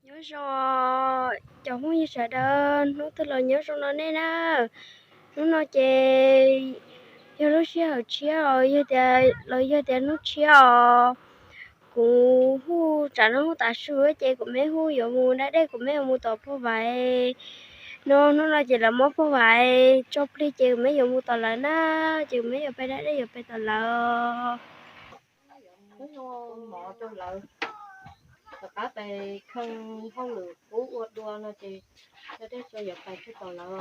Nyob zoo cov phooj ywg sawv daws, hnub twg los nyob zoo no nej na. Hnub no ces yog lub sij hawm tshiab os, yog tias los yog tias hnub tshiab os. Kuv hu tsam no hu tav su ces kuv meb hu yuav mus da dej, kuv meb yuav mus tom pog Vaiv no. Hnub no ces lawv muab pog Vaiv tso plig ces kuv meb yuav mus tom lawv na, ces kuv meb yuav pais da dej yuav pais tom lawv. Hnub no mov rau lawv, rov qab pais kheej hauj lwm ub ua dua no ces da dej tso yuav pais tsuag tom lawv.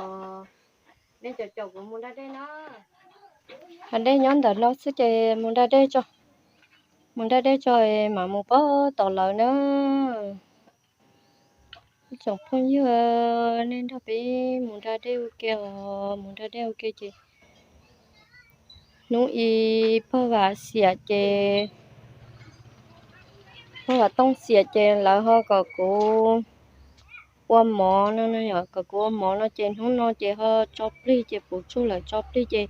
Nej caum caum kuv mus da dej na. Da dej nyob ntawm no xwb ces mus da dej tso, mus da dej tso mam mus pab tom lawv na. Ib tsoom phooj ywg, nej nrog peb mus da dej ua ke os, mus da dej ua ke ces hnub ib pog Vam xiam ces, pog Vam Tooj xiam ces lawv ho kom kuv ua mov no, kom kuv ua mov no ces hnub no ces ho tso plig ces puv tsuag lawm tso plig ces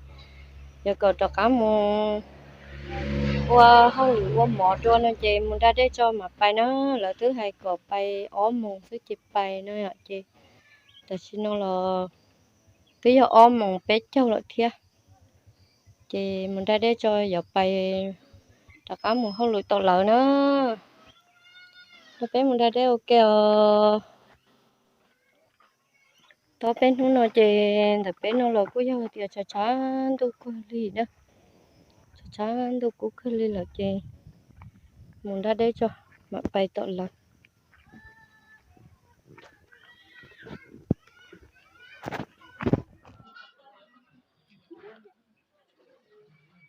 yuav kom rov qab mus ua hauj lwm ua mov dua no ces mus da dej tso mam pais na. Lawv twb hais kom pais ob moos xwb ces pais no ces tam sim no los twb yog ob moos peb caug lawm thiab. Ces mus da dej tso yuav pais rov qab mus hauj lwm tom lawv na. Nrog peb mus da dej ua ke os. Tau peb hnub no ces ntawm peb no los kuj yog tias tshav tshav ntuj kawg li na. Tshav tshav ntuj kub kawg li lawm ces mus da dej tso mam pais tom lawv.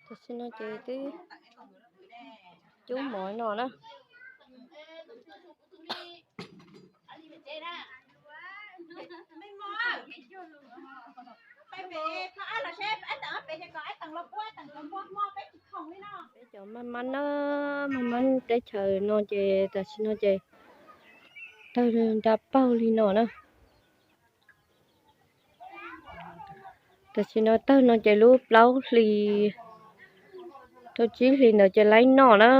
Tam sim no ces twb cub mov no na. Peb cov maj mab na, maj mab teb chaws no ces tam sim no ces tawg nra paug li no na. Tam sim no tawg no ces lub plaub hlis rau tsib hlis ntawd ces laib noj na.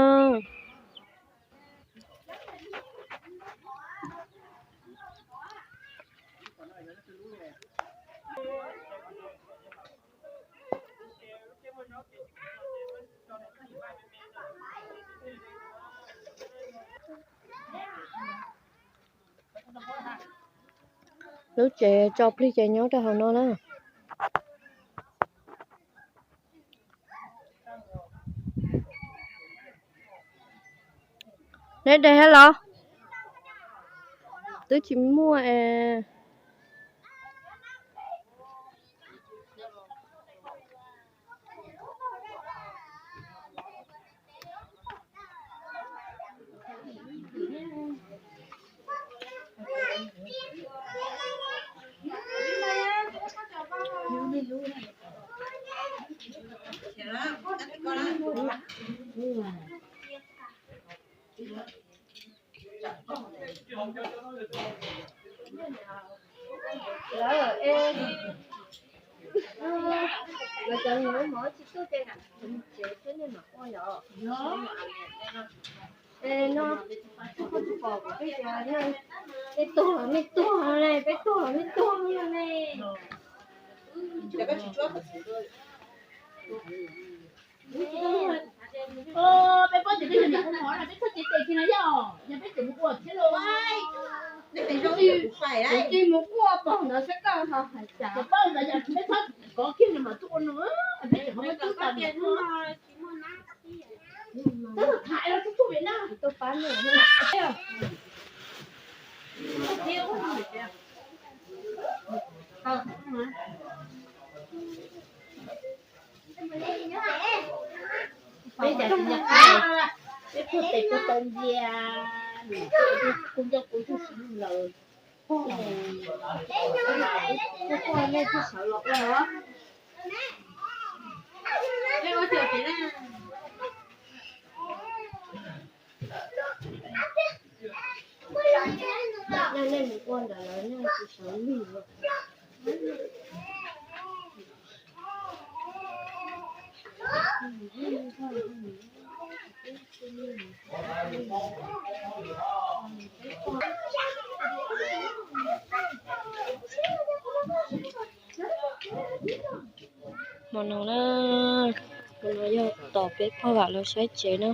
Lub tsev tso plig ces nyob rau hauv no na. Neb de los? Twb tsis muaj es. Lawv es, lawv cov nyuam mov tsis tuaj ces tsev thiab nej mam ua yom. Es no, peb tuag los nej tuag ne, peb tuag los nej tuag ne. Peb paub tias peb yog niam ua mov no peb txhob cev tes kiag no yog, yog peb tseem mus ua thiab lauj. Kuv tig mus kuaj pog ntawd saib koj ho hais cas. Peb txhob kov kiag no mas tuaj ua no, peb tseem ho muab cub tas. Txhob tham los txhob tuaj pem na. Peb cas tsis nco qab, peb puag tes puag taw ntsia, kuv nco kuv tug siv lawm. Kuv quaj nej tug sawv los ua os. Nej, nej mus ua ntawd lawv nej tsis sawv lig os. No na, no yog tos peb pog vam los saib tsev na.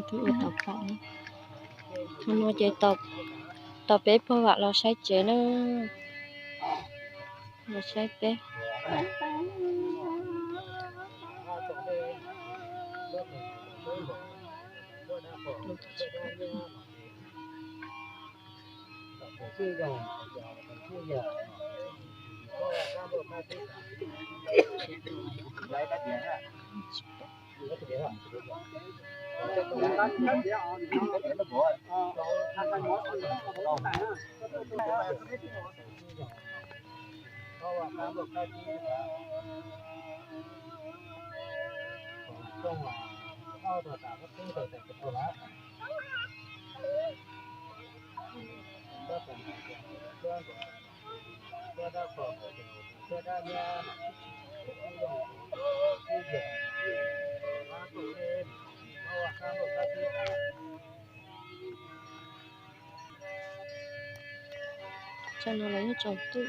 Tus ua tau pom, no ces tos peb pog vam los saib tsev na. Los saib peb. Tsam no lawv yeej tsaus ntuj.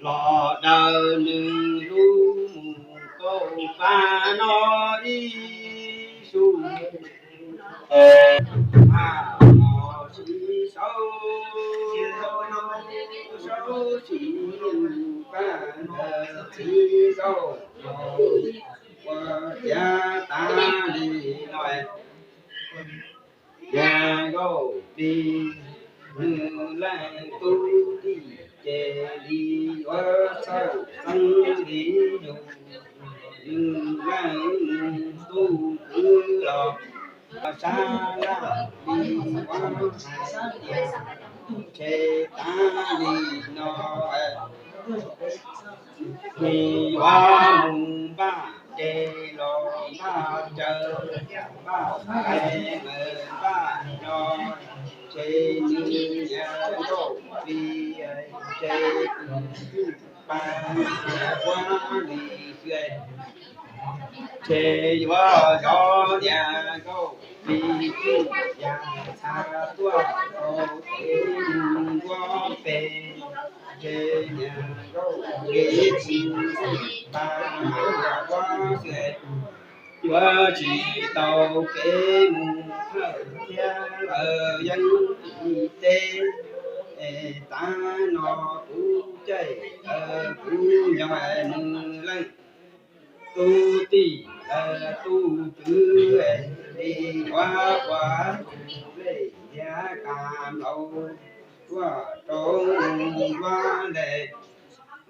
Los daws nws lub mus kauj fab no ib su, mos tsis saub, saub tsis pab ntawd txiv zaub, ua cas tas li no. Yaj Nkauj Plig nws leej tub tij ces li yuav txawj xeeb li yus, nws leej mus tu kwv los sab laj li ua hais tias ntshe tas li no. Nws yuav mus npaj ke los npaj caw npaj ais npaj no, ntshe nws Yaj Nkauj Plig pa ua li xwb, ces yuav zov niag nkauj plig twj yam txha tuaj rau kev mus nruab peg, ces niag nkauj plig twj pa ua xwb, yuav tsis tau kev mus thawj thiab lawm yeej tsis teb. Es tav no kuv caij kuv nyob nws leej tub tij tub tswv li yuav ua tus lej ntiav kas nplaum tuaj rau mus ua ntej,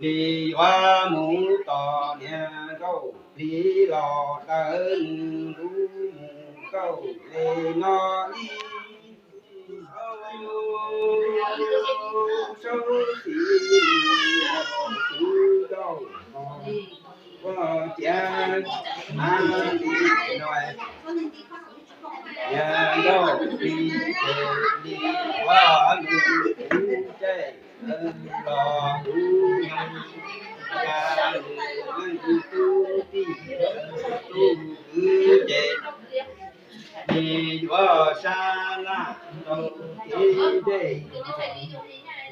li yuav mus tos niag nkauj plig los daws nws lub mus nkauj li no ib saub xis lus tus nkauj ua ciav a li no. Niag nkauj plig ces li ua nws kuv caij los kuv nyob, cas nws leej tub tij tub kwv ces li yuav sab laj rau kev dej,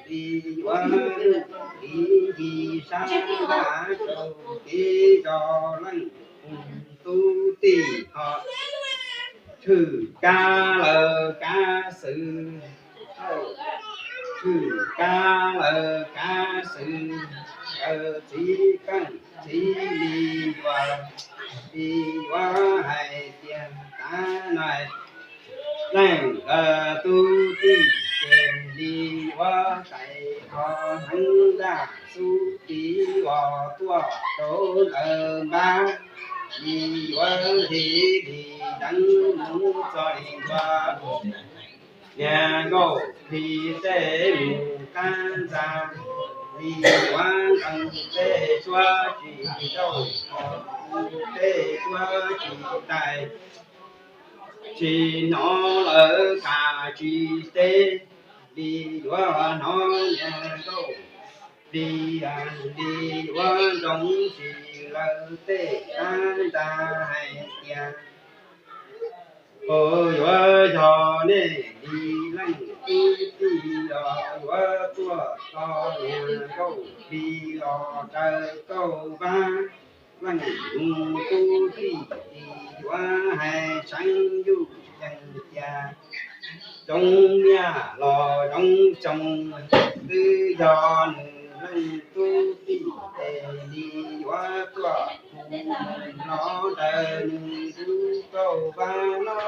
li yuav lwj li nci sab laj rau kev zov leej tub tij ho tshwm kab lawv kab xwb, tshwm kab lawv kab xwb, lawv txiv keej txiv li yuav, li yuav hais tias tav no leej tub tij ces li yuav tais qhov heev ntaj xub tiv los tuaj rau ntawm npab, li yuav li li deev mus txog li ntua niag nkauj plig tej mus qab ntxa, li yuav nqee tej suab tsis tau, tej suab tsis tais, tsis hnov lawv tham tsis teb, li yuav hnov niag nkauj plig, li yuav nroo tsis lawv tej qab ntxa hais tias, puas yuav yog nej li leej tub tij los yuav tuaj tos niag nkauj plig los raws kauj vab, leej tub tij li yuav hais seev yuj yees tias, zoo niaj los zoo xyoo twb yog nws leej tub tij es li yuav tuaj mus los raws nws lub kauj vab no.